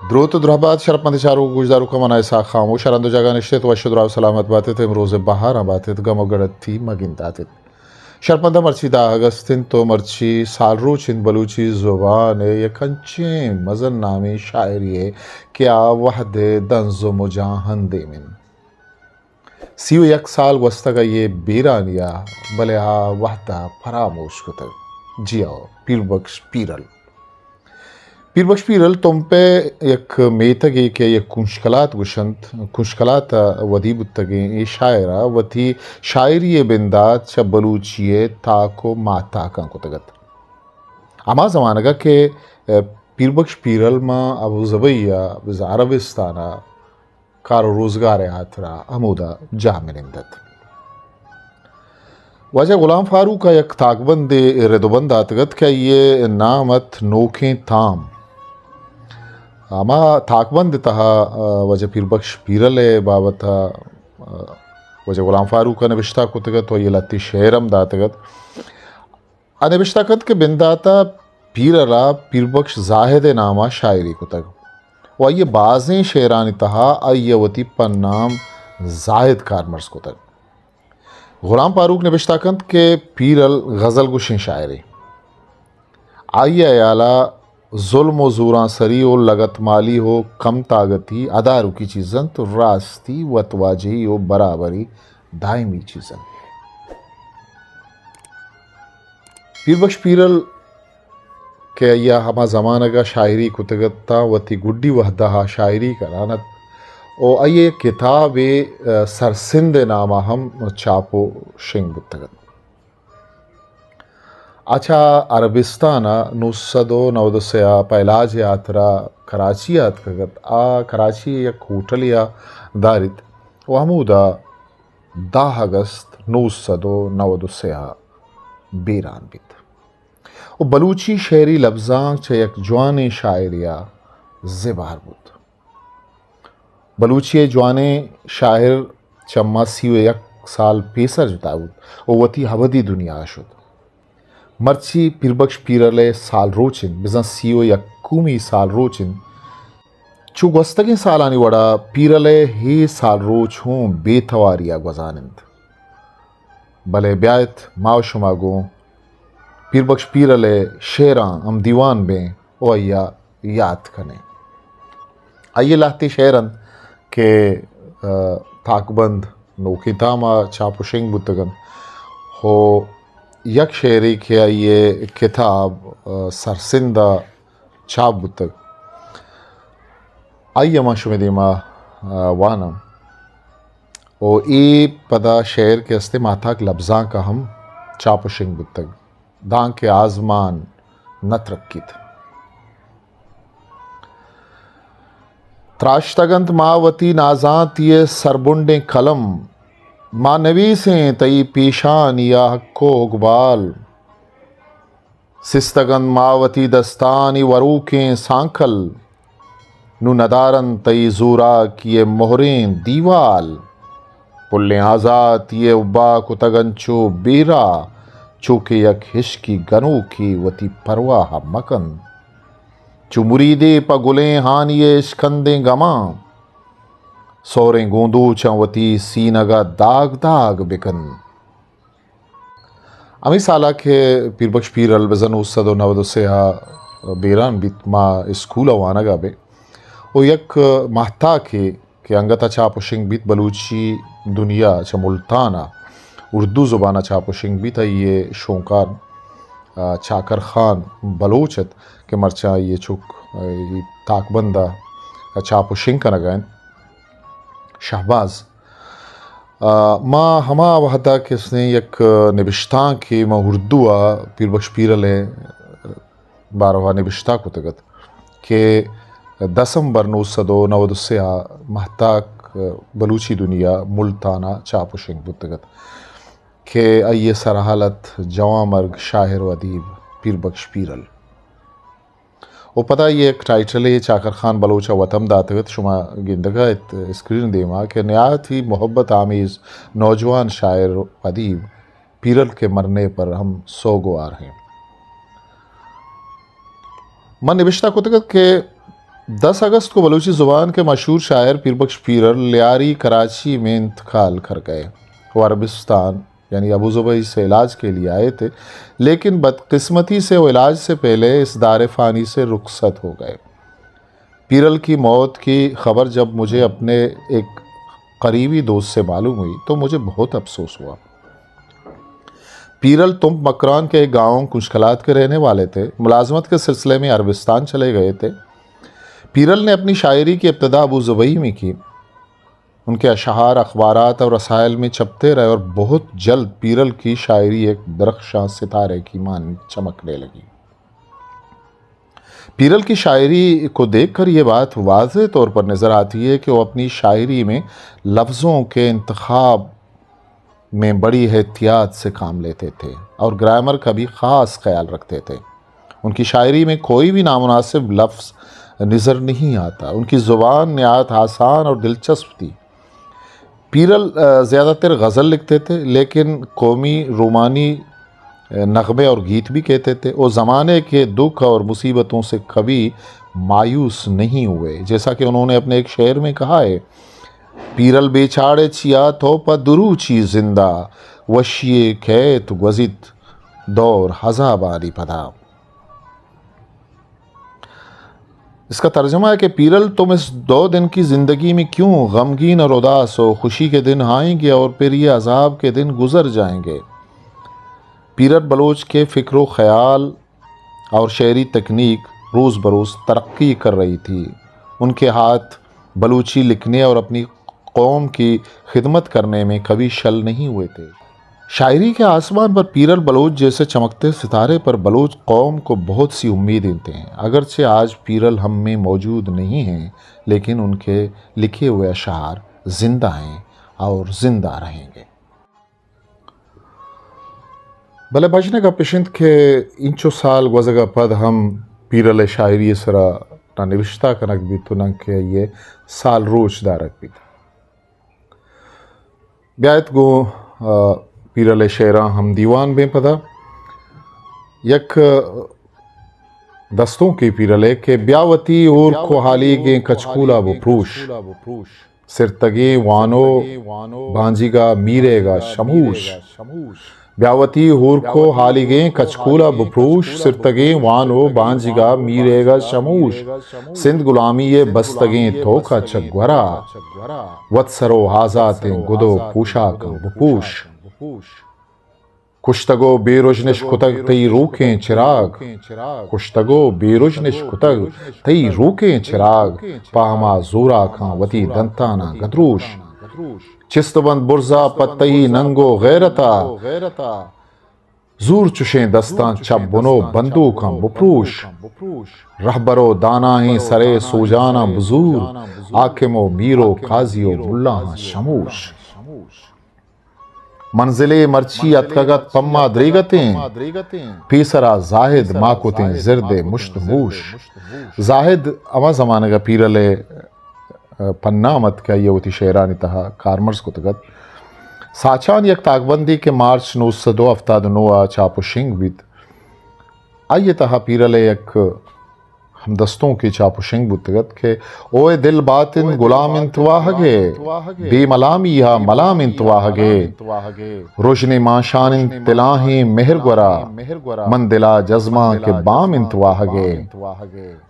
دروت و درہبات شرپمند چاروک و گوشداروکاں، من اسحاق خاموش ءَ رند و جاگہ نشتت، وش و دراہ و سلامت باتت، امروز ءِ بہاراں باتت، گم و گڑتی مگنداتت۔ شرپمند، مرچی دہ اگست انت و مرچی سالروچ انت بلوچی زبان ءِ یک انچیں مزن نامیں شاعری ءِ کہ آ وہد ءِ دنز و مجاں ہندیم انت۔ سی و یک سال گوستگ آئی ءِ بیرانی ءَ، بلے آ وہد ءَ پراموش کتگ۔ جی ہو، پیر بخش پیرل۔ پیر بخش پیرل تمپ ءِ یک میتگے کہ یک کنشکلات گوشنت، کنشکلات ءَ ودی بوتگیں اے شاعر ءَ وتی شاعری ءِ بندات چہ بلوچی ءِ تاک و ماہتاکاں کتگ ات۔ ہما زمانگ ءَ کہ، ءَ، پیر بخش پیرل ماں ابوظبی ءَ بزاں عربستان ءَ کار و روزگار ءِ ہاترا ہمودا جاہ منند ات۔ واجہ غلام فاروق ءَ یک تاکبندے رد و بند داتگ ات کہ آئی ءِ نام ات نوکیں تام۔ ہما تاکبند ءِ تہا، آ، واجہ پیر بخش پیرل ءِ بابت ءَ، آ، واجہ غلام فاروق ءَ نبشتہ کتگ ات و آئی ءَ لہتے شعر ہم داتگ ات۔ آ نبشتہ کنت کہ بندات ءَ پیرل ءَ پیر بخش زاہد ءِ نام ءَ شاعری کتگ و آئی ءِ بازیں شعرانی تہا آئی ءَ وتی پنام زاہد کارمرز کتگ۔ غلام فاروق نبشتہ کنت کہ پیرل غزل گوشیں شاعرے۔ آئی ءِ ہیال ءَ ظلم و زورانسری و لگتمالی و کم تاگتی اداروکی چیز انت و راستی، وتواجہی و برابری دائمی چیز انت۔ پیر بخش پیرل کہ آئی ءَ ہما زمانگ ءَ شاعری کتگ ات تاں وتی گڈی وہد ءَ شاعری کنان ات و آئی ءِ کتابے، ءَ، سرسند ءِ نام ءَ ہم چاپ و شنگ بوتگ ات۔ آ چہ عربستان ءَ نو سد و نود و سے ءَ پہ علاج ءِ ہاترا کراچی ءَ اتکگ ات۔ آ کراچی ءِ یک ہوٹلے ءَ داریت و ہمودا دہ اگست نو سد و نود و سے ءَ بیران بیت و بلوچی شعری لبزانک چہ یک جوانیں شاعرے ءَ زبہر بوت۔ بلوچی ءِ جوانیں شاعر چہ ما سی و یک سال پیسر جتا بوت و وتی ابدی دنیا ءَ شت۔ مرچی پیر بخش پیرل ءِ سالروچ انت، بزاں سی و یکمی سالروچ انت۔ چو گوستگیں سالانی وڑا پیرل ءِ اے سالروچ ہوں بے تواری ءَ گوزان انت۔ بلے بیایت ما و شما گوں پیر بخش پیرل ءِ شعراں ہم دیوان بیں و آئی ءَ یات کنیں۔ آئی ءِ لہتے شعر انت کہ، ءَ، تاکبند نوکیں تام ءَ چاپ و شنگ بوتگ انت و یک شعرے کہ آئی ءِ کتاب، ءَ، سرسند ءَ چاپ بوتگ، آئی ءَ من شمئے دیما، ءَ، واناں۔ و اے پدا شعر کہ استیں ماہتاک لبزانک ءَ ہم چاپ و شنگ بوتگ، دانکہ آزمان نہ ترکیت۔ تراشتگ انت ما وتی نازانتی ءِ سربنڈیں قلم، ما نویسیں تئی پیشانی ءَ حق و اقبال۔ سستگ انت ما وتی دستانی وروکیں سانکل، نوں ندارنت تئی زوراکی ءِ مہریں دیوال۔ پلیں آزاتی ءِ ابا کتگ انچو بیرا، چو کہ یک ہشکی گنوکے وتی پرواہ ءَ مکن۔ چو مریدے پہ گلیں ہانی ءِ اشکندیں گماں، سہریں گوندوچاں وتی سینگ ءَ داگ داگ بکن۔ ہمے سال ءَ کہ پیر بخش پیرل بزاں نو سد و نود و سے ءَ بیران بیت، ما اسکول ءَ وانگ ءَ بیں و یک ماہتاکے کہ انگت ءَ چاپ و شنگ بیت، بلوچی دنیا چہ ملتان ءَ اردو زبان ءَ چاپ و شنگ بیت، آئی ءِ شونکار، ءَ، چاکر خان بلوچ ات کہ مرچاں آئی ءِ چک، ءَ، اے تاکبند ءَ چاپ و شنگ کنگ ءَ انت۔ شہباز۔ ءَ، ما ہما وہد ءَ کہ استیں یک نبشتانکے ما اردو ءَ پیر بخش پیرل ءِ باروا نبشتہ کتگ ات کہ دسمبر نو سد و نود و سے ءَ ماہتاک بلوچی دنیا ملتان ءَ چاپ و شنگ بوتگ ات کہ آئی ءِ سرحال ات جوان مرگ شاعر و ادیب پیر بخش پیرل۔ و پدا یک ٹائٹلے چاکر خان بلوچ ءَ وت ہم داتگ ات، شما گندگ ءَ ات اسکرین ءِ دیما کہ نہایت ہی محبت آمیز نوجوان شاعر و ادیب پیرل کے مرنے پر ہم سوگوار ہیں۔ من نبشتہ کتگ ات کہ دس اگست کو بلوچی زبان کے مشہور شاعر پیر بخش پیرل لیاری کراچی میں انتقال کر گئے۔ وہ عربستان یعنی ابوظبی سے علاج کے لیے آئے تھے، لیکن بدقسمتی سے وہ علاج سے پہلے اس دار فانی سے رخصت ہو گئے۔ پیرل کی موت کی خبر جب مجھے اپنے ایک قریبی دوست سے معلوم ہوئی تو مجھے بہت افسوس ہوا۔ پیرل تمپ مکران کے ایک گاؤں کنشکلات کے رہنے والے تھے، ملازمت کے سلسلے میں عربستان چلے گئے تھے۔ پیرل نے اپنی شاعری کی ابتدا ابوظبی میں کی۔ ان کے اشعار اخبارات اور رسائل میں چھپتے رہے اور بہت جلد پیرل کی شاعری ایک درخشاں ستارے کی مانند چمکنے لگی۔ پیرل کی شاعری کو دیکھ کر یہ بات واضح طور پر نظر آتی ہے کہ وہ اپنی شاعری میں لفظوں کے انتخاب میں بڑی احتیاط سے کام لیتے تھے اور گرامر کا بھی خاص خیال رکھتے تھے۔ ان کی شاعری میں کوئی بھی نامناسب لفظ نظر نہیں آتا۔ ان کی زبان نہایت آسان اور دلچسپ تھی۔ پیرل، آ، زیادہ تر غزل لکھتے تھے، لیکن قومی رومانی، آ، نغمے اور گیت بھی کہتے تھے۔ وہ زمانے کے دکھ اور مصیبتوں سے کبھی مایوس نہیں ہوئے۔ جیسا کہ انہوں نے اپنے ایک شعر میں کہا ہے، پیرل بیچاڑے چیا تو پہ دروچی زندہ، وشی کیت گوزیت دور ہزابانی پدا۔ اس کا ترجمہ ہے کہ پیرل، تم اس دو دن کی زندگی میں کیوں غمگین اور اداس ہو؟ خوشی کے دن آئیں گے اور پھر یہ عذاب کے دن گزر جائیں گے۔ پیرل بلوچ کے فکر و خیال اور شعری تکنیک روز بروز ترقی کر رہی تھی۔ ان کے ہاتھ بلوچی لکھنے اور اپنی قوم کی خدمت کرنے میں کبھی شل نہیں ہوئے تھے۔ شاعری کے آسمان پر پیرل بلوچ جیسے چمکتے ستارے پر بلوچ قوم کو بہت سی امیدیں تھیں۔ اگرچہ آج پیرل ہم میں موجود نہیں ہیں، لیکن ان کے لکھے ہوئے اشعار زندہ ہیں اور زندہ رہیں گے۔ بلے بژنگ ء گپ اش انت کہ اینچو سال گوزگ ء پد ہم پیرل ء شاعری ء سرا نہ نبشتہ کنگ بیت و نہ کہ آئی ء سال روچ دارگ بیت۔ بیایت گوں، آ، پیرل ء شعراں ہم دیوان بیں پدا۔ یک دستونکے پیرل ء کہ بیا وتی ہورک و ہالیگیں کچکولا بپروش۔ سرتگیں وانو بانجیگا میریگا شموش۔ بیا وتی ہورک و ہالیگیں کچکولا بپروش، سرتگیں وانو بانجیگا میریگا شموش۔ سندھ گلامی ء بستگیں توکا چہ گورا، وت سر و آزاتیں گد و پوشاکاں بپوش۔ کشتگ و بے رژنش کتگ تئی روکیں چراگ، کشتگ و بے رژنش کتگ تئی روکیں چراگ، پہ ہما زوراکاں وتی دنتاناں گدروش۔ چست بنت برزا پہ تئی ننگ و غیرتا، زور چشیں دستاں چہ بن و بندوکاں بپروش۔ رہبر و دانائیں سرے سوجاناں بزور، حاکم و میر و قاضی و ملاہاں شموش۔ منزلے مرچی اتکگ ات پما دریگتیں، پیسرا زاہد ماکتیں زرد ء مشت موش۔ زاہد ہما زمانگ ء پیرل ء پنام ات کہ آئی ء وتی شعرانی تہا کارمرز کتگ ات۔ ساچان یک تاکبندے کہ مارچ نو سد و ہفتاد و نو ء چاپ و شنگ بیت، آئی ء تہا پیرل ء یک ہمدستونکے چاپ و شنگ بوتگ ات کہ اوئے دل باطن گلام انت واہگے، بے ملامی ہا ملام انت واہگے۔ رژن مانشان انت تلاہیں مہر گورا، من دلا جزماں کہ بام انت واہگے۔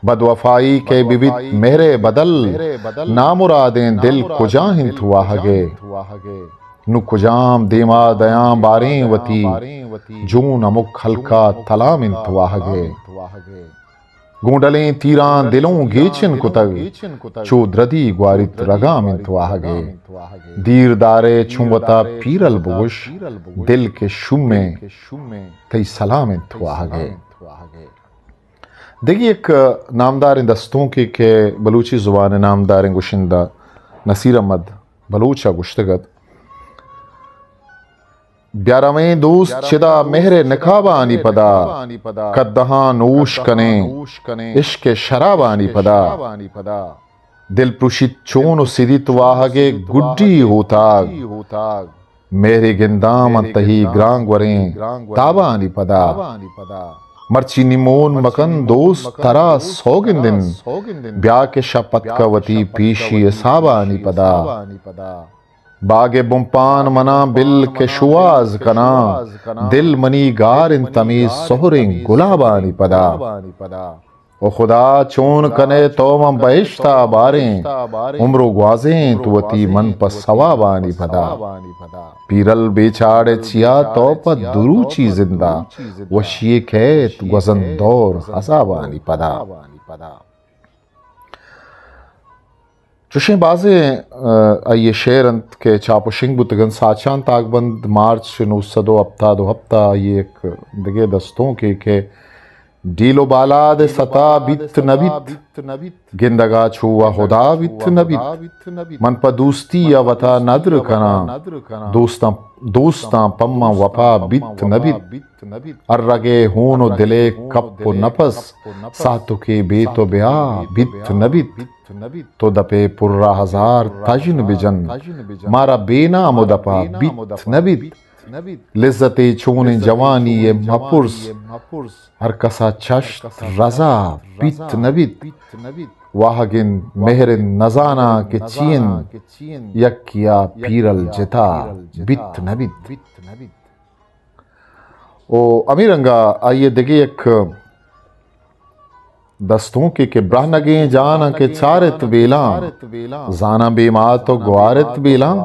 بد وفائی کہ ببیت مہر بدل، نامرادیں دل کجا انت واہگے۔ نوں کجام دیما دیاں باریں وتی، جون ہمک ہلکا تلام انت واہگے۔ گوں ڈلیں تیراں دلوں گیچن کتگ، چو دردی گواریت رگام انت واہگے۔ دیر دارے چوں وتا پیرل بگوش، دل کہ شومیں تئی سلام انت واہگے۔ دگہ یک نامداریں دستونکے کہ بلوچی زبان ء نامداریں گشندہ نصیر احمد بلوچ ء گوشتگ ات، بیا رویں دوست چدا مہر نکابانی پدا، قدحاں نوش کنیں عشق شرابانی پدا۔ دل پروشیت چون و سدیت واہگے گڈی ہوتاگ، مہرے گنداں من تہی گرانگوریں تابانی پدا۔ مرچی نی مون مکن دوست ترا سوگندن، بیا کہ شپ اتکہ وتی پیشی حسابانی پدا۔ باگ ءِ بنپان مناں بل کہ شوہاز کناں، دل منی گار انت ہمے سہریں گلابانی پدا۔ او خدا، چون کنئے تو من بہشت ءَ باریں، عمر ءُ گوازینت وتی من پہ ثوابانی پدا۔ پیرل بے چاڑ ءَ چیا تو پہ دروچی زندا، وشی ءَ کئیت گوزن دور عذابانی پدا۔ چوشیں بازیں، ءَ، آئی ءِ شعر انت کہ چاپ ءُ شنگ بوتگ انت۔ ساچان تاکبند، مارچ نو سد ءُ ہپتاد ءُ ہپت ءَ آئی ءِ یک دگہ دستونکے کہ ڈیل ءُ بالاد ءِ ستا بیت نہ بیت، گندگ ءَ چو ءَ ہدا بیت نہ بیت۔ من پہ دوستی ءَ وتا ندر کناں، دوستاں، دوستاں پہ من وپا بیت نہ بیت۔ ہر رگ ءِ ہون ءُ دل ءِ کپ ءُ نپس، ساہتکے بے تو بیا بیت نہ بیت۔ تو دپے پرا ہزار تژن بجن، مارا بے نام ءُ دپا بیت نہ بیت۔ لذتے چونیں جوانی ءِ مپرس، ہر کسا چشت رضا بیت نہ بیت۔ واہگ انت مہر انت نزاناں کہ چی انت، یکیا پیرل جتا بیت نہ بیت۔ او ہمے رنگا آئی ءِ دگہ یک دستونکے کہ برہنگیں جاناں کہ چارت بیلاں، زاناں بے مات ءُ گوارت بیلاں،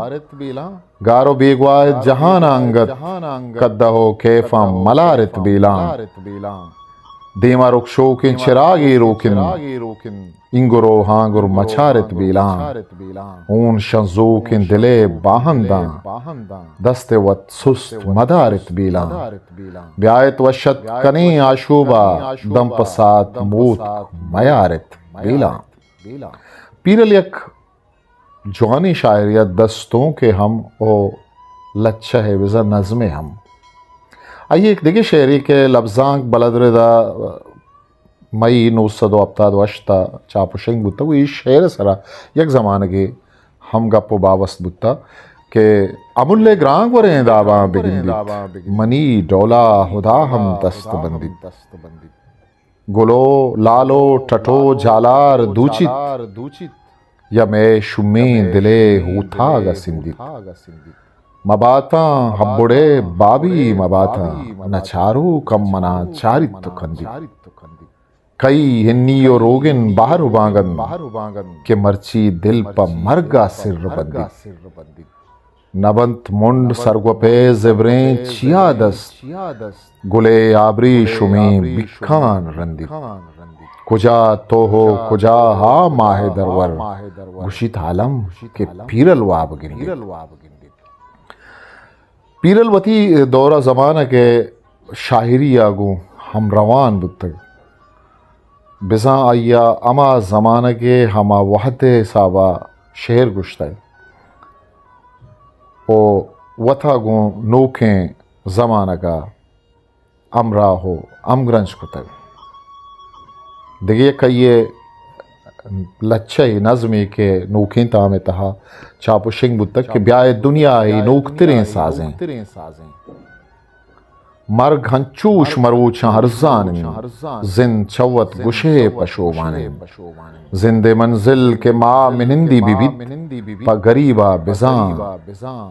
گار ءُ بیگواہ جہان ءَ انگت، کدہ ءُ کیفاں ملارت بیلاں۔ دیما رکشوکیں چراگے روکن، اینگر ءُ ہانگر مچارت بیلاں۔ ہون شنزوکیں دل ءِ باہنداں، دست ءَ وت سست مدارت بیلاں۔ بیایت وش اتکنیں آشوبا، دم پہ ساعت موت میارت بیلاں۔ پیرل یک جوانیں شاعرے ءُ دستونکے ہم ءُ لچہ ءِ بزاں نظمے ہم۔ آئی ءِ یک دگہ شعرے کہ لبزانک بلد رد ءَ مئی نو سد ءُ ہپتاد ءُ ہشت ءَ چاپ ءُ شنگ بوتگ ءُ اے شعر ءِ سرا یک زمانگے ہم گپ ءُ باوست بوتگ کہ امل ءِ گرانگوریں داباں بگندیت، منی ڈولا ہدا ہم دست بندیت۔ گلو، لالو، ٹٹو، جالار دوچیت، یا مئے شومیں دل ءِ ہوتاگ ءَ سندیت۔ مباتاں ہبڑے بابی مباتاں، نہ چاروک ہم منا چاریت ءُ کندیت۔ کئی ہنی ءُ روگن بہر ءُ بانگ انت، کہ مرچی دل پہ مرگ ءَ سر بندیت۔ نہ بنت منڈ سرگوپے زبریں چیا دست، گلے آبری شومیں بیکان رندیت۔ کجا تو ہو کجا ہا ماہ درور، گوشیت عالم کہ پیرل واب گندیت۔ پیرل وتی دور ءُ زمانگ ءِ شاعری ءَ گوں ہم روان بوتگ۔ بزاں آئی ءَ ہما زمانگ ءِ ہما وہد ءِ حساب ءَ شعر گوشتگ ءُ وت ءَ گوں نوکیں زمانگ ءَ ہمراہ ءُ ہمگرنچ کتگ۔ دگہ یک آئی ءِ لچہ ءِ نظمے کہ نوکیں تام ءِ تہا چاپ ءُ شنگ بوتگ کہ بیائے دنیا ءِ نوکتریں سازیں۔ مرگ ہنچوش مروچاں ارزان انت، زند چہ وت گشئے پشومان انت۔ زند ءِ منزل کہ ما منندی بہ بیت، پہ گریب ءَ بزاں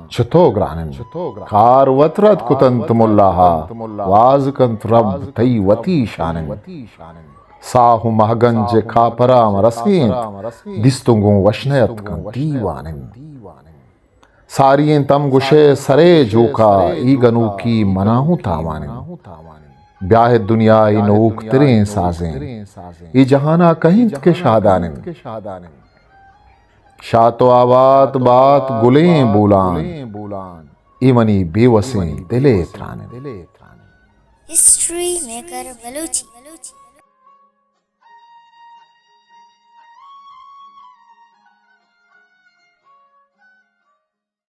چتو گران انت۔ کار وت رد کتنت ملا ءَ، واز کنت رب تئی وتی شان انت۔ ساہ ءُ مہگنج ءِ کاپر ءَ ہم رسینت، دیستوں گوں وش نہ اتکاں دیوان انت۔ ساری انت ہم گشئے سرے جوکا، ای گنوکی منا ہوں تاوان انت۔ بیاہت دنیا ای نوکتریں سازیں، ای جہانا کہینت کہ شادان انت۔ شات و آباد بات گلیں بولان، ای منی بے وسیں دلے تران انت۔ History maker Balochi.